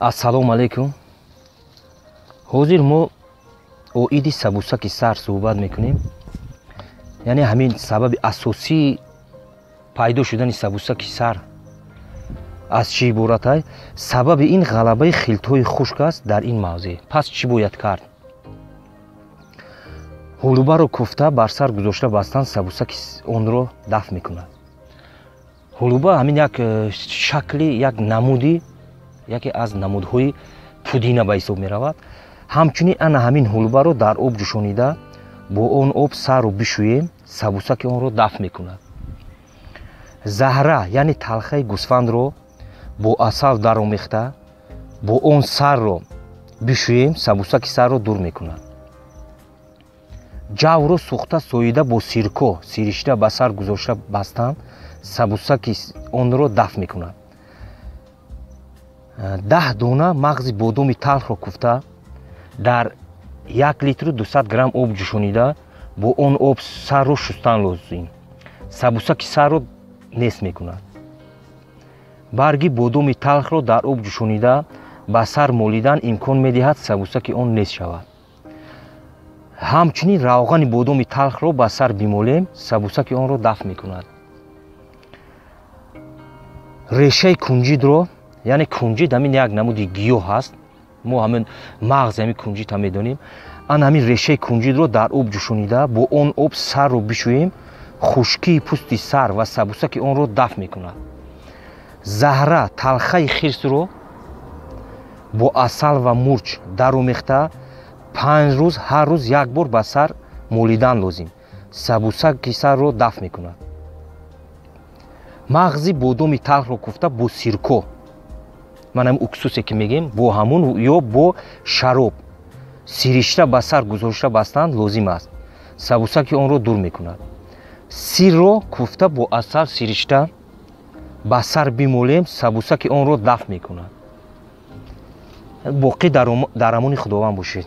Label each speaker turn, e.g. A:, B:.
A: Ассалому алайкум. Ҳозир мо оиди сабусаки сар суҳбат мекунем. Яъне ҳамин сабаби асосии пайдо шудани сабусаки сар аз чӣ иборатай? Сабаби ин ғалабаи хилтҳои хушк аст дар ин мавзеъ. Пас чӣ бояд кард? Ҳулубаро куфта бар сар гузошта бастан сабусаки онро дафт мекунад. Ҳулуба ҳамин як шакли, як намуди, яке аз намудҳои пудина ба ҳисоб меравад. Ҳамчунин ана ҳамин ҳулубаро дар об ҷӯшонида бо он об сарро бишӯем, сабусаки онро дафт мекунад. Заҳра, яъне талхаи гӯсфандро бо асал даромехта бо он сарро бишӯем, сабусаки сарро дур мекунад. Ҷавро сӯхта соида бо сирко сиришта ба сар гузошта бастан сабусаки онро дафт мекунад. 10 дона мағзи бодоми талхро куфта дар 1 литру 200 грамм об ҷӯшонида бо он об сарро шустан лозим. Сабусаки сарро нест мекунад. Барги бодоми талхро дар об ҷӯшонида ба сар молидан имкон медиҳад сабусаки он нест шавад. Ҳамчунин равғани бодоми талхро ба сар бимолем, сабусаки онро дафт мекунад. Решаи кунҷидро, яъне кунҷид ҳамин як намуди гиёҳ ҳаст, мо ҳамин мағзи ҳамин кунҷидро медонем. Ана ҳамин решаи кунҷидро дар об ҷӯшонида бо он об сарро бишӯем, хушкии пӯсти сар ва сабусаки онро дафт мекунад. Заҳра, талхаи хирсро бо асал ва мурч даромехта 5 рӯз ҳар рӯз як бор ба сар молидан лозим. Сабусаки сарро дафт мекунад. Мағзи бодоми талхро куфта бо сирко, ман ҳамин уксусе ки мегем, бо ҳамун ё бо шароб сиришта ба сар гузошта бастан лозим аст. Сабусаки онро дур мекунад. Сирро куфта бо асал сиришта ба сар бимолем, сабусаки онро дафт мекунад. Боқӣ дар амони Худованд бошед.